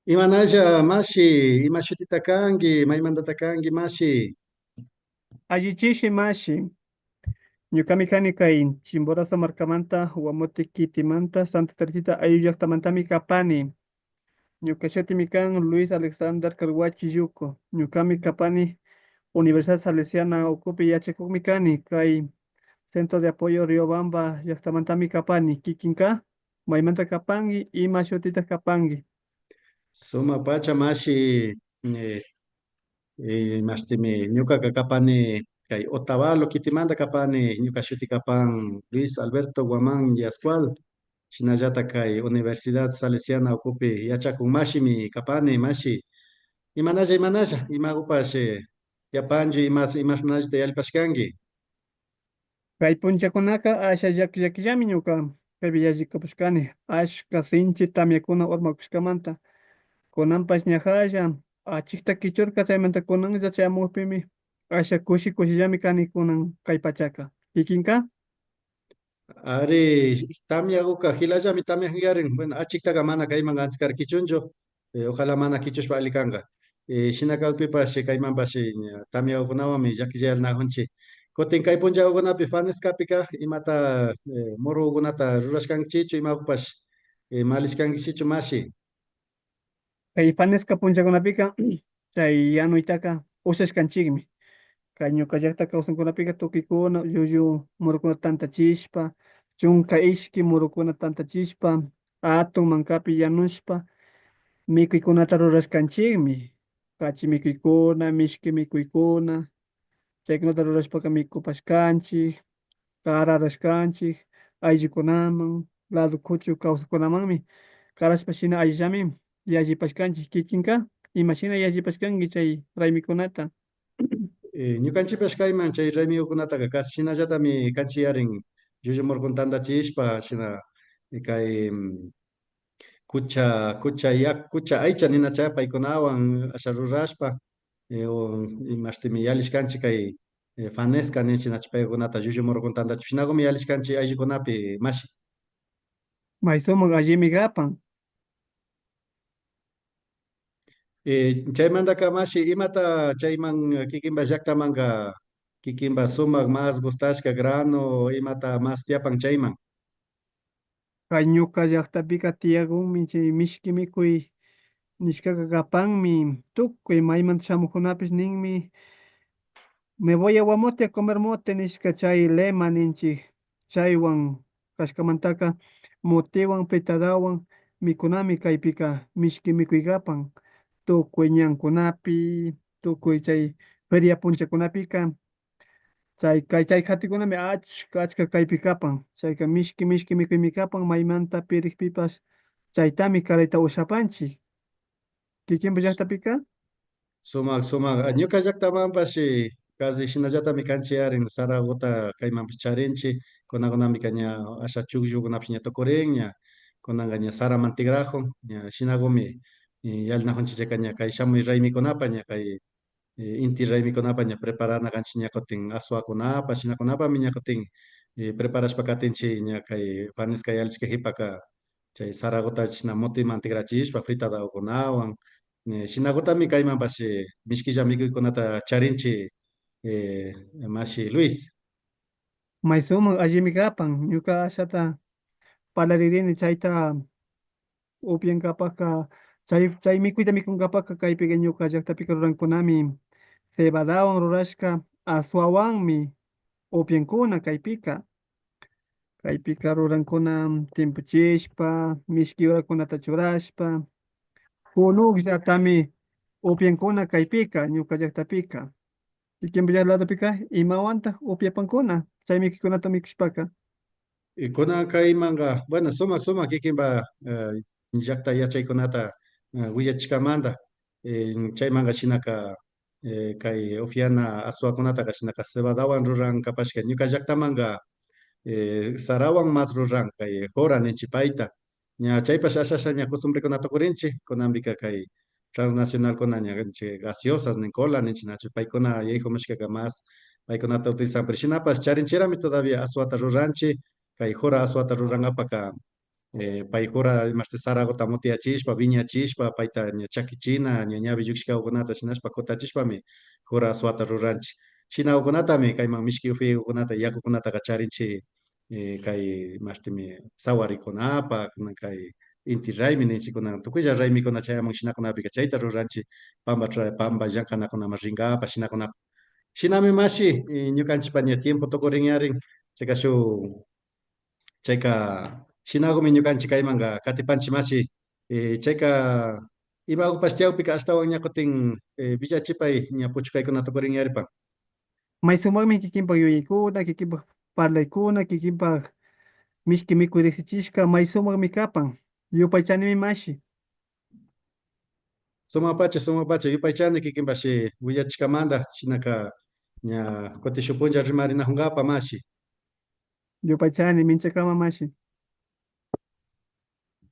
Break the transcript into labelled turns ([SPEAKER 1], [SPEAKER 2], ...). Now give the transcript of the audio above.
[SPEAKER 1] Imanalla mashi, ima shutita kanki, maymantata kanki mashi?
[SPEAKER 2] Allichishi mashi, ñukami kani kay Chimborazo markamanta, Guamote kitimanta, Santa Teresita ayllu llaktamantami kapani. Ñuka shutimi kan Luis Alexander Carhuachi Yuco. Ñukami kapani Universidad Salesiana ukupi yachakukmi kani kay Centro de Apoyo Riobamba llaktamantami kapani. Kikinka maymanta kapanki, ima shutita kapanki.
[SPEAKER 1] Suma pacha mashi, eh, mashtimi ñukaka kapani kay Otavalo kitimanta kapani, ñuka shuti kapan Luis Alberto Guamán Yascual, shinallata kay Universidad Salesiana ukupi yachakun mashimi kapani mashi. Imanalla imanalla, imagupash yapanchi imashnallata yallpashkanki.
[SPEAKER 2] Kay punllakunaka asha llaki llakillami ñuka kaypi yallikapashkani, ashka sinchi tamyakuna urmakushkamanta. Kunanpash ñajalla achikta kichurka chaymanta kunanlla chayamukpimi asha kushi kushillami kani kunan kay pachaka. Kikinka?
[SPEAKER 1] Ari, tamyaguka jilallami tamyajuyarin, bueno, achiktaka mana kayman anchkar kichunchu, ojalá mana kichushpa alli kanka. Shina kakpipash kaymanpash ña tamyagukunawanmi llakillayalnajunchik. Kutin kay punllakunapi Fanescapika imata murukunata rurashkankichichu, imakupash malishkankichichu mashi?
[SPEAKER 2] Kay Fanesca punllakunapika chay yanuytaka ushashkanchikmi. Kay ñuka llakta kawsankunapika tukuykuna llullu murukuna tantachishpa, chunka ishki murukuna tantachishpa, atun mankapi yanushpa mikuykunata rurashkanchikmi. Kachi mikuykuna, mishki mikuykuna, chaykunata rurashpaka mikupashkanchik, kararashkanchik, ayllukunaman, lado kuchu kawsakunamanmi karashpa shina allillami yallipashkanchik. Kikinka imashina yallipashkanki chay raymikunata?
[SPEAKER 1] Ñukanchikpash kayman chay raymikukunataka casi shinallatami kanchiyarin llullu murukuna tantachishpa shina kay kucha, kucha yak, kucha aycha ninacha paykunawan asha rurashpa, imashtimi yallishkanchik kay Fanesca ninchik nachu paykunata llullu murukuna tantachishpa shinakumi yallishkanchik ayllukunapi mashi.
[SPEAKER 2] May sumak allimi kapan.
[SPEAKER 1] Chaymantaka mashi imata chayman kikinpa llaktamanka kikinpa sumak mas gustashka grano imata mas tiyapan chayman?
[SPEAKER 2] Kay ñuka llaktapika tiyakunmi chay mishki mikuy nishkaka kapanmi, tukuy maymanta shamukunapish ninmi me voy a Guamote a comer mote nishka chay lema ninchik, chaywan kashkamantaka motewan fritadawan mikunami kaypika mishki mikuy kapan, tukuy ñankunapi, tukuy chay feria punllakunapika, chay kay chay katikunami achka achka kaypi kapan, chayka mishki mishki mikuymi kapan, maymanta pirikpipash chaytami karayta ushapanchik. Kikinpa llaktapika?
[SPEAKER 1] Sumak, sumak. Ñuka llaktamanpash casi shinallatami kanchiyarin, Zaragoza kaymanpash charinchik, kunakunamika ña asha chukllukunapish ña tukurin, ña kunanka ña saraman tigrajun, ña shinakumi yallinajunchik chayka ña kay shamuy raymikunapa, ña kay inti raymikunapa ña preparana kanchik ña kutin asuakunapa, shinakunapami ña kutin preparashpa katinchik ña kay Fanesca yallishka jipaka chay Zaragoza chishna motiman tigrachishpa fritadakunawan, shinakutami kaymanpash mishkilla mikuykunata charinchik, mashi Luis.
[SPEAKER 2] May sumak allimi kapan, ñuka ashata parlaririni chayta upyankapaka, chay, chay mikuyta mikunkapaka kaypika ñuka llaktapika rurankunami cebadawan rurashka asuawanmi upyankuna kaypika. Kaypika rurankuna timpuchishpa, mishki yurakunata churashpa, kunukllatami upyankuna kaypika, ñuka llaktapika. Kikinpa ladopika imawantaj upyapankuna chay mikuykunata mikushpaka?
[SPEAKER 1] Kunan kaymanka, bueno, sumak sumak kikinpa llakta yachaykunata willachishkamanta, chaymanka shinaka kay upiana asuakunataka shinaka cebadawan ruran kapashka, ñuka llaktamanka sarawan mas ruran kay jora ninchik payta, ña chaypash asha asha ña costumbrekuna tukurinchik, kunanpika kay transnacionalkuna ña chay gaseosas nin cola ninchik nachu paykuna yayjumushkaka mas paykunata utilizan, pero shinapash charinchirami todavía asuata ruranchik, kay jora asuata rurankapaka. Pai jura imashti saragota mutiyachishpa, viñachishpa, payta ña chakichina, ña ñavi llukshikakunata shinashpa kutachishpami jura asuata ruranchik. Shinakunatami kayman mishki upiyukunata yakukunataka charinchik kay imashtimi sawarikunapaq, kay inti raymi ninchikuna tukuylla raymikuna chayamun shinakunapika chayta ruranchik pamba pamba llankanakunaman rinkapak shinakunapak. Shinami mashi ñukanchikpa ña tiempo tukurinyarin chayka shuk chayka shinakumi ñukanchik kaymanka katipanchik mashi chayka imakupash tiyakpika ashtawan ña kutin villachipay ña puchukaykuna tukurin.
[SPEAKER 2] May sumakmi kikinpak yuyaykuna, kikinpak parlaykuna, kikinpak mishki mikuy riksichishka may sumakmi kapan. Yupaychanimi mashi.
[SPEAKER 1] Sumak pacha, sumak pacha, yupaychani kikinpash willachishkamanta shinaka ña kutin shuk punlla rimarinajunkapa mashi.
[SPEAKER 2] Yupaychani minchakama mashi.